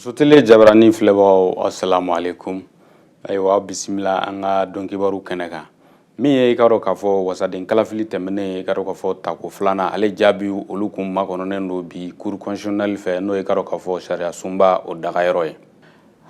Muso Télé jabarani filɛbagaw, assalamu alaikum. Ayiwa, bisimila an ka don kibaru kɛnɛ kan. Min ye, i ka dɔn k'a fɔ, wasaden kalafili tɛmɛnen, i ka dɔn k'a fɔ tako filanan, ale jaabi olu kun makɔnɔnen don bi cour constitutionnelle fɛ, n'o ye, i ka dɔn k'a fɔ, sariya sunba o dagayɔrɔ ye.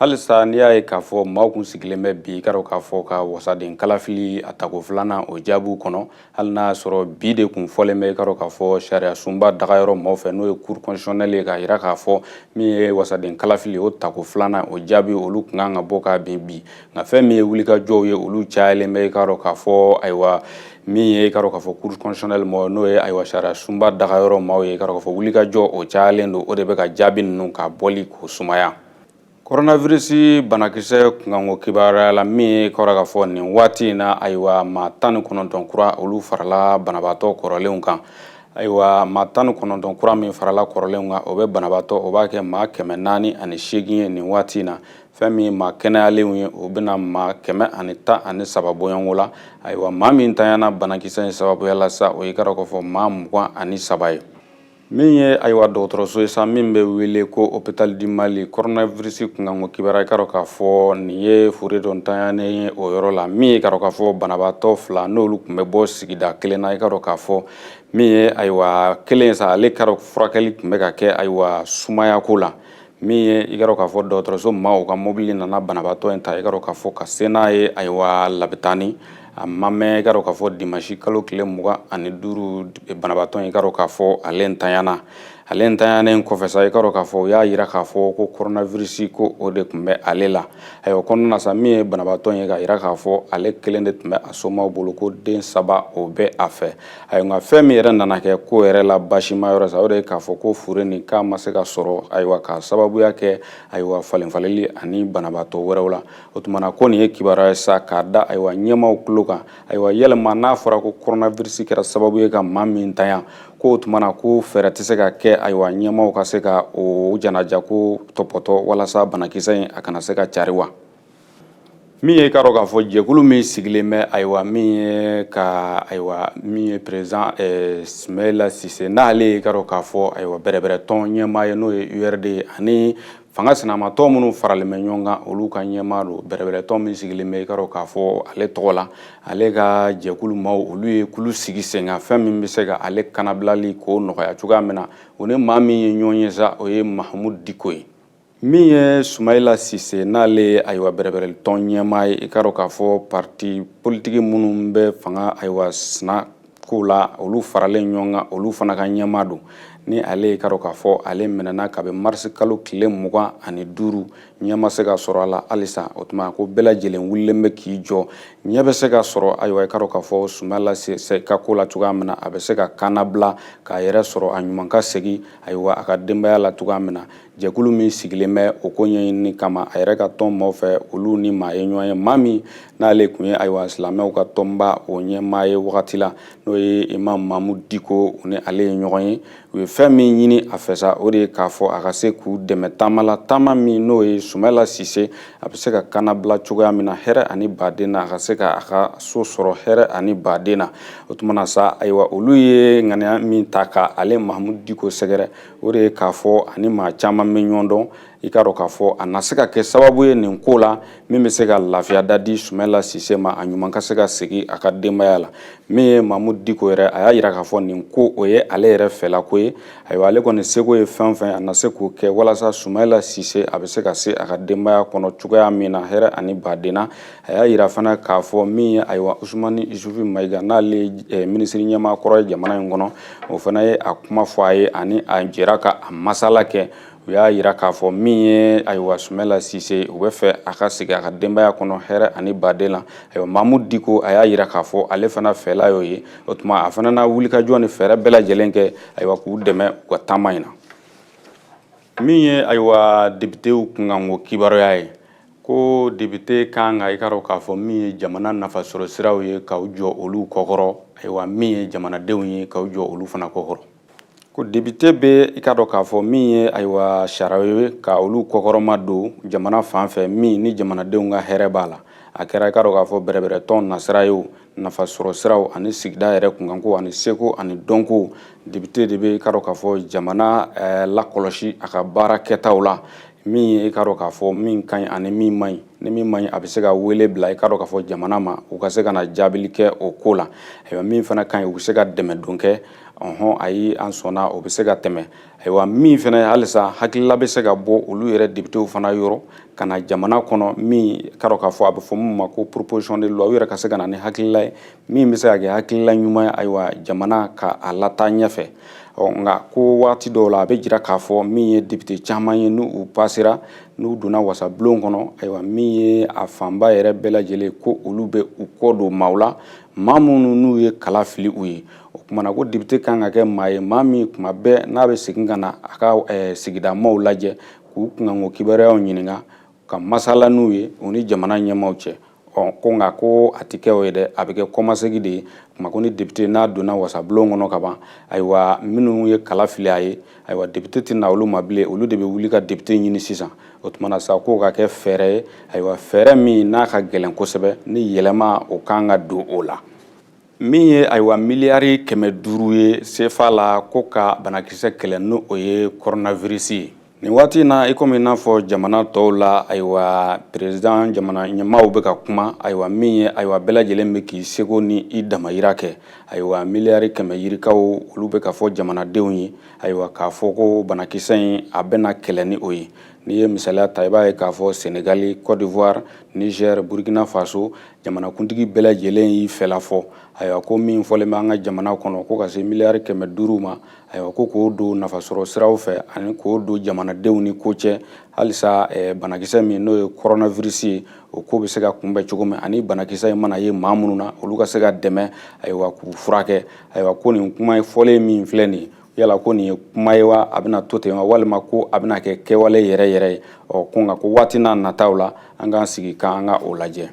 Halisa n'i y'a ye k'a fɔ maaw kun sigilen bɛ bi, i ka dɔn k'a fɔ, ka wasaden kalafili a tako filanan o jaabiw kɔnɔ, hali n'a y'a sɔrɔ bi de kun fɔlen bɛ, i ka dɔn k'a fɔ, sariya sunba dagayɔrɔ maaw fɛ, n'o ye cour constitutionnelle ye, k'a yira k'a fɔ min ye wasaden kalafili o tako filanan o jaabi olu kun kan ka bɔ k'a bin bi. Nka fɛn min ye wulikajɔw ye, olu cayalen bɛ, i ka dɔn k'a fɔ, ayiwa, min ye, i ka dɔn k'a fɔ, cour constitutionnelle mɔgɔ, n'o ye, ayiwa, sariya sunba dagayɔrɔ maaw ye, i ka dɔn k'a fɔ wulikajɔ o cayalen don, o de bɛ ka jaabi ninnu ka bɔli k'o sumaya. Coronavirus banakisɛ kunkanko kibaruya la, min ye kɔrɔ k'a fɔ nin waati in na, ayiwa, maa 19 kura olu farala banabaatɔ kɔrɔlenw kan. Ayiwa, maa 19 kura min farala kɔrɔlenw kan, o bɛ banabaatɔ o b'a kɛ maa 408 ye nin waati in na. Fɛn min maa kɛnɛyalenw ye, o bɛna maa 113 bɔɲɔgɔnko la. Ayiwa, maa min tanyana banakisɛ in sababuya la sa, o ye, k'a dɔn k'a fɔ, maa 23 ye. Min ye, ayiwa, dɔgɔtɔrɔso ye sa min bɛ wele ko Hôpital du Mali, coronavirus kunkanko kibaruya, i ka dɔn k'a fɔ nin ye fure dɔ ntanyanen ye o yɔrɔ la. Min ye, ka dɔn k'a fɔ, banabaatɔ fila n'olu tun bɛ bɔ sigida kelen na, i ka dɔn k'a fɔ min ye, ayiwa, kelen sa, ale ka furakɛli tun bɛ ka kɛ, ayiwa, sumaya ko la. Min ye, i ka dɔn k'a fɔ, dɔgɔtɔrɔso maaw ka mobili nana banabaatɔ in ta, i ka dɔn k'a fɔ, ka se n'a ye, ayiwa, labitani. A ma mɛn, i ka dɔn k'a fɔ, dimanche kalo tile 25, banabaatɔ in, i ka dɔn k'a fɔ, ale ntanyana. Ale ntanyanen kɔfɛ sa, i ka dɔn k'a fɔ u y'a yira k'a fɔ ko coronavirus ko o de tun bɛ ale la. Ayiwa, kɔnɔna na sa, min ye banabaatɔ ye, k'a yira k'a fɔ ale kelen de tun bɛ a somaw bolo, ko den saba o bɛ a fɛ. Ayiwa, nka fɛn min yɛrɛ nana kɛ ko yɛrɛ la basima yɔrɔ sa, o de ye k'a fɔ ko fure nin k'a ma se ka sɔrɔ, ayiwa, k'a sababuya kɛ, ayiwa, falenfaleli ani banabaatɔ wɛrɛw la. O tuma na ko nin ye kibaruya ye sa k'a da, ayiwa, ɲɛmaaw tulo kan. Ayiwa, yɛlɛma n'a fɔra ko coronavirus kɛra sababu ye ka maa min tanya, ko o tuma na ko fɛɛrɛ tɛ se ka kɛ, ayiwa, ɲɛmaaw ka se ka o janaja ko tɔpɔtɔ walasa banakisɛ in a kana se ka cari wa? Min ye, k'a dɔn k'a fɔ, jɛkulu min sigilen bɛ, ayiwa, min ye ka, ayiwa, min ye président Sumayila Sise, n'ale ye, k'a dɔn k'a fɔ, ayiwa, bɛrɛbɛrɛtɔn ɲɛmaa ye, n'o ye URD ye, ani fanga sinamatɔn minnu faralen bɛ ɲɔgɔn kan, olu ka ɲɛmaa don. Bɛrɛbɛrɛtɔn min sigilen bɛ, i ka dɔn k'a fɔ, ale tɔgɔ la, ale ka jɛkulu maaw, olu ye kulu sigi sen kan, fɛn min bɛ se ka ale kanabilali k'o nɔgɔya cogoya min na. O ni maa min ye ɲɔgɔn ye sa, o ye Mahamudu Diko ye. Min ye Sumayila Sise, n'ale ye, ayiwa, bɛrɛbɛrɛtɔn ɲɛmaa ye, i ka dɔn k'a fɔ parti politiki minnu bɛ fanga, ayiwa, sina ko la, olu faralen ɲɔgɔn kan, olu fana ka ɲɛmaa don. Ni ale ye, ka dɔn k'a fɔ, ale minɛna kabi marisi kalo tile 25, ɲɛ ma se ka sɔrɔ a la halisa. O tuma ko bɛɛ lajɛlen wulilen bɛ k'i jɔ, ɲɛ bɛ se ka sɔrɔ, ayiwa, i ka dɔn k'a fɔ, Sumayila Sise ka ko la cogoya min na, a bɛ se ka kannabila k'a yɛrɛ sɔrɔ, a ɲuman ka segin, ayiwa, a ka denbaya la cogoya min na. Jɛkulu min sigilen bɛ o ko ɲɛɲini kama, a yɛrɛ ka tɔn maaw fɛ, olu ni maa ye ɲɔgɔn ye, maa min n'ale tun ye, ayiwa, silamɛw ka tɔnba o ɲɛmaa ye wagati la, n'o ye Imam Mamudu Diko, ni ale ye ɲɔgɔn ye. U ye fɛn min ɲini a fɛ sa, o de ye k'a fɔ a ka se k'u dɛmɛ taama la, taama min n'o ye Sumayila Sise a bɛ se ka kannabila cogoya min na hɛrɛ ani baden na, a ka se ka a ka so sɔrɔ hɛrɛ ani baden na. O tuma na sa, ayiwa, olu ye ŋaniya min ta ka ale Mahamudu Diko sɛgɛrɛ, o de ye k'a fɔ ani maa caman bɛ ɲɔgɔn dɔn, i k'a dɔn k'a fɔ a na se ka kɛ sababu ye nin ko la min bɛ se ka lafiya da di Sumayila Sise ma, a ɲuman ka se ka segin a ka denbaya la. Min ye Mahamudu Diko yɛrɛ, a y'a yira k'a fɔ nin ko o ye ale yɛrɛ fɛla ko ye. Ayiwa, ale kɔni seko ye fɛn fɛn, a na se k'o kɛ walasa Sumayila Sise a bɛ se ka se a ka denbaya kɔnɔ cogoya min na hɛrɛ ani baden na. A y'a yira fana k'a fɔ min ye, ayiwa, Usumani Isufu Mayiga, n'ale ye minisiri ɲɛmaa kɔrɔ ye jamana in kɔnɔ, o fana ye a kuma fɔ a ye, ani a jɛra ka a masala kɛ. U y'a yira k'a fɔ min ye, ayiwa, Sumayila Sise, u bɛ fɛ a ka segin a ka denbaya kɔnɔ hɛrɛ ani baden la. Ayiwa, Mahamudu Diko, a y'a yira k'a fɔ ale fana fɛla y'o ye. O tuma a fana na wulikajɔ ni fɛɛrɛ bɛɛ lajɛlen kɛ, ayiwa, k'u dɛmɛ u ka taama in na. Min ye, ayiwa, depitew kunkanko kibaruya ye, ko depite kan ka, i ka dɔn k'a fɔ, min ye jamana nafasɔrɔ siraw ye, k'aw jɔ olu kɔkɔrɔ. Ayiwa, min ye jamanadenw ye, k'aw jɔ olu fana kɔkɔrɔ. Ko depite bɛ, i ka dɔn k'a fɔ, min ye, ayiwa, sariya ye ka olu kɔkɔrɔma don jamana fan fɛ, min ni jamanadenw ka hɛrɛ b'a la. A kɛra, i ka dɔn k'a fɔ, bɛrɛbɛrɛtɔn nasira ye o, nafasɔrɔ siraw ani sigida yɛrɛ kunkanko ani seko ani dɔnko, depite de bɛ, i ka dɔn k'a fɔ, jamana lakɔlɔsi a ka baara kɛtaw la. Min ye i k'a dɔn k'a fɔ min ka ɲi ani min man ɲi, ni min man ɲi, a bɛ se ka wele bila i k'a dɔn k'a fɔ jamana ma, u ka se ka na jaabili kɛ o ko la. Ayiwa, min fana ka ɲi, u bɛ se ka dɛmɛ don kɛ. Ɔhɔn, ayi, an sɔnna, o bɛ se ka tɛmɛ. Ayiwa, min fana halisa hakilila bɛ se ka bɔ olu yɛrɛ députéw fana yɔrɔ ka na jamana kɔnɔ, min k'a dɔn k'a fɔ a bɛ fɔ min ma ko proposition de loi, u yɛrɛ ka se ka na ni hakilila ye min bɛ se ka kɛ hakilila ɲuman ye, ayiwa, jamana ka a lataa ɲɛfɛ. Ɔ nka ko waati dɔw la, a bɛ jira k'a fɔ min ye député caman ye, n'u pasera, n'u donna wasabulon kɔnɔ, ayiwa, min ye a fanba yɛrɛ bɛɛ lajɛlen ko olu bɛ u kɔ don maaw la, maa minnu n'u ye kala fili u ye. O tuma na ko député kan ka kɛ maa ye, maa min tuma bɛɛ n'a bɛ segin ka na a ka sigida maaw lajɛ, k'u kunkanko kibaruyaw ɲininka, ka masala n'u ye, u ni jamana ɲɛmaaw cɛ. Ɔ ko nka ko a tɛ kɛ o ye dɛ, a bɛ kɛ kɔmasegin de ye. Kuma ko ni député n'a donna wasabulon kɔnɔ ka ban, ayiwa, minnu ye kala fili a ye, ayiwa, député tɛ na olu ma bilen, olu de bɛ wuli ka député ɲini sisan. O tuma na sa, k'o ka kɛ fɛɛrɛ ye, ayiwa, fɛɛrɛ min n'a ka gɛlɛn kosɛbɛ, ni yɛlɛma o kan ka don o la. Min ye, ayiwa, miliyari 500 ye sefa la, ko ka banakisɛ kɛlɛ, n'o o ye coronavirus ye. Nin waati in na, i komi n'a fɔ jamana tɔw la, ayiwa, président, jamana ɲɛmaaw bɛ ka kuma. Ayiwa, min ye, ayiwa, bɛɛ lajɛlen bɛ k'i seko ni i damayira kɛ. Ayiwa, miliyari 100 yirikaw, olu bɛ ka fɔ jamanadenw ye, ayiwa, k'a fɔ ko banakisɛ in, a bɛna kɛlɛ ni o ye. N'i ye misaliya ta, i b'a ye k'a fɔ Senegali, Côte d'Ivoire, Niger, Burkina Faso, jamanakuntigi bɛɛ lajɛlen y'i fɛla fɔ. Ayiwa, ko min fɔlen bɛ an ka jamana kɔnɔ, ko ka se miliyari 500 ma, ayiwa, ko k'o don nafasɔrɔ siraw fɛ ani k'o don jamanadenw ni ko cɛ halisa, banakisɛ min n'o ye coronavirus ye, o ko bɛ se ka kunbɛn cogo min, ani banakisɛ in mana ye maa minnu na, olu ka se ka dɛmɛ, ayiwa, k'u furakɛ. Ayiwa, ko nin kuma ye fɔlen min filɛ nin ye, yala ko nin ye kuma ye wa, a bɛna to ten wa, walima ko a bɛna kɛ kɛwale yɛrɛ yɛrɛ ye? Ɔ ko nka ko waati n'a nataw la, an k'an sigi k'an ka o lajɛ.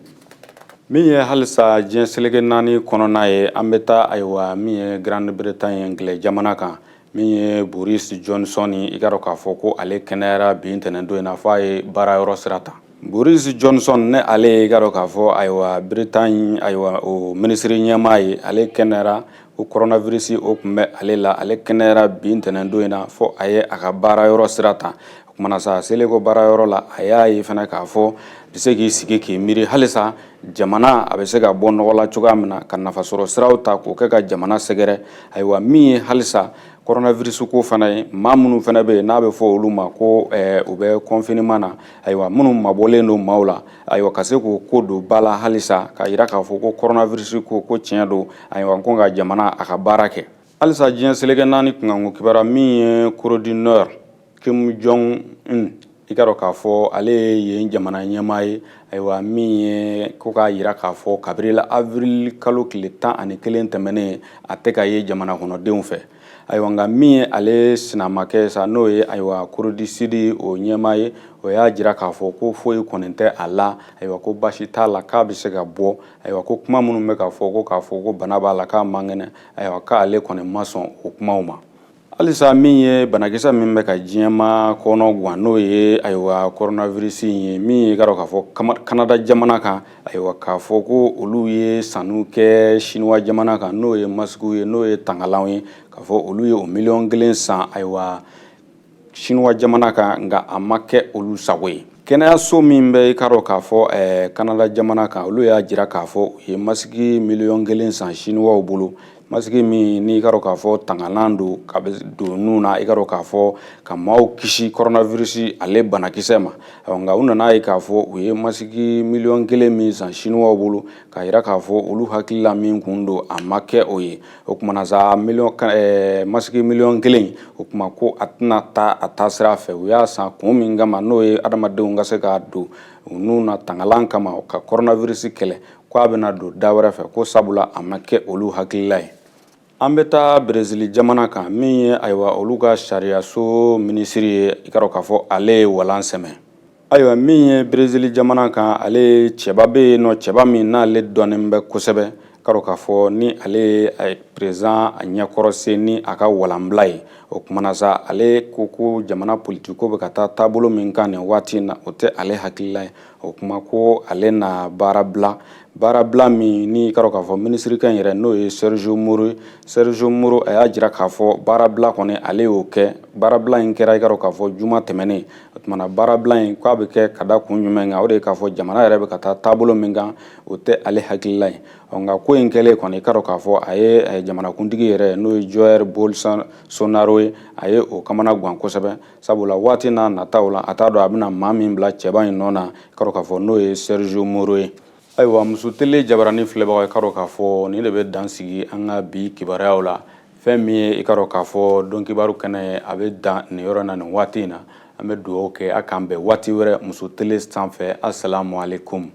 Min ye halisa diɲɛ seleke naani kɔnɔna ye, an bɛ taa, ayiwa, min ye Grande-Bretagne, Angilɛ jamana kan, min ye Boris Johnson, i k'a dɔn k'a fɔ ko ale kɛnɛyara bi ntɛnɛn don in na, f'a ye baara yɔrɔ sira ta. Boris Johnson, ne ale ye, i k'a dɔn k'a fɔ, ayiwa, Bretagne, ayiwa, o minisiri ɲɛmaa ye, ale kɛnɛyara. Ko coronavirus o tun bɛ ale la, ale kɛnɛyara bi ntɛnɛn don in na, fo a ye a ka baara yɔrɔ sira ta. O kumana sa, a selen ko baara yɔrɔ la, a y'a ye fana k'a fɔ bɛ se k'i sigi k'i miiri halisa jamana a bɛ se ka bɔ nɔgɔ la cogoya min na, ka nafasɔrɔ siraw ta k'o kɛ ka jamana sɛgɛrɛ. Ayiwa, min ye halisa coronavirus ko fana ye, maa minnu fana bɛ yen n'a bɛ fɔ olu ma ko u bɛ confinement na, ayiwa, minnu mabɔlen don maaw la, ayiwa, ka se k'o ko don ba la halisa, ka yira k'a fɔ ko coronavirus ko ko tiɲɛ don. Ayiwa, ko nka jamana a ka baara kɛ halisa. Diɲɛ seleke naani kunkanko kibaruya, min ye Corée du Nord, Kim Jong Un, i k'a dɔn k'a fɔ ale ye yen jamana ɲɛmaa ye. Ayiwa, min ye ko k'a yira k'a fɔ kabiri la avril kalo tile 11 tɛmɛnen, a tɛ ka ye jamana kɔnɔdenw fɛ. Ayiwa, nka min ye ale sinamakɛ sa, n'o ye, ayiwa, Corée du Sud o ɲɛmaa ye, o y'a jira k'a fɔ ko foyi kɔni tɛ a la. Ayiwa, ko baasi t'a la, k'a bɛ se ka bɔ. Ayiwa, ko kuma minnu bɛ ka fɔ ko k'a fɔ ko bana b'a la, k'a man kɛnɛ, ayiwa, k'ale kɔni ma sɔn o kumaw ma. Halisa min ye banakisɛ min bɛ ka diɲɛma kɔnɔ gan, n'o ye, ayiwa, coronavirus in ye, min ye, i k'a dɔn k'a fɔ Canada jamana kan, ayiwa, k'a fɔ ko olu ye sanniw kɛ Chinois jamana kan, n'o ye masikiw ye, n'o ye tangalanw ye, k'a fɔ olu ye o miliyɔn 1 san, ayiwa, Chinois jamana kan, nka a ma kɛ olu sago ye. Kɛnɛyaso min bɛ, i k'a dɔn k'a fɔ Canada jamana kan, olu y'a jira k'a fɔ u ye masiki miliyɔn 1 san Chinois bolo, masiki min n'i k'a dɔn k'a fɔ tangalan don ka bɛ don nun na, i k'a dɔn k'a fɔ ka maaw kisi coronavirus ale banakisɛ ma. Nka u nana ye k'a fɔ u ye masiki miliyɔn 1 min san Chinois bolo, k'a yira k'a fɔ olu hakilila min kun don, a ma kɛ o ye. O kumana sa, miliyɔn masiki miliyɔn 1 o kuma, ko a tɛna taa a taa sira fɛ. U y'a san kun min kama, n'o ye adamadenw ka se k'a don u nun na tangalan kama ka coronavirus kɛlɛ, ko a bɛna don da wɛrɛ fɛ, ko sabula a ma kɛ olu hakilila ye. An bɛ taa Brezili jamana kan. Min ye, ayiwa, olu ka sariyaso minisiri ye, i k'a dɔn k'a fɔ ale ye walan sɛmɛ. Ayiwa, min ye Brezili jamana kan, ale ye cɛba bɛ yen nɔ, cɛba min n'ale dɔnnen bɛ kosɛbɛ, k'a dɔn k'a fɔ ni ale ye président a ɲɛkɔrɔsen ni a ka walanbila ye. O kumana sa, ale ko ko jamana politiko bɛ ka taa taabolo min kan nin waati in na, o tɛ ale hakilila ye. O kuma ko ale na baara bila, baarabila min ni i k'a dɔn k'a fɔ minisirikɛ in yɛrɛ, n'o ye Sergio Moro ye. Sergio Moro, a y'a jira k'a fɔ baarabila kɔni, ale y'o kɛ. Baarabila in kɛra, i k'a dɔn k'a fɔ, juma tɛmɛnen. O tuma na, baarabila in k'a bɛ kɛ ka da kun jumɛn kan? O de ye k'a fɔ jamana yɛrɛ bɛ ka taa taabolo min kan, o tɛ ale hakilila ye. Ɔ, nka ko in kɛlen kɔni, i k'a dɔn k'a fɔ a ye jamanakuntigi yɛrɛ, n'o ye Jair Bolsonaro ye, a ye o kamana gan kosɛbɛ, sabula waati n'a nataw la, a t'a dɔn a bɛna maa min bila cɛba in nɔ na, i k'a dɔn k'a fɔ n'o ye Sergio Moro ye. Ayiwa, Muso Tele jabarani filɛbagaw, i k'a dɔn k'a fɔ nin de bɛ dan sigi an ka bi kibaruyaw la. Fɛn min ye, i k'a dɔn k'a fɔ, don kibaru kɛnɛ ye, a bɛ dan nin yɔrɔ na nin waati in na. An bɛ dugawu kɛ a k'an bɛn waati wɛrɛ Muso Tele sanfɛ. Asalamu aleykum.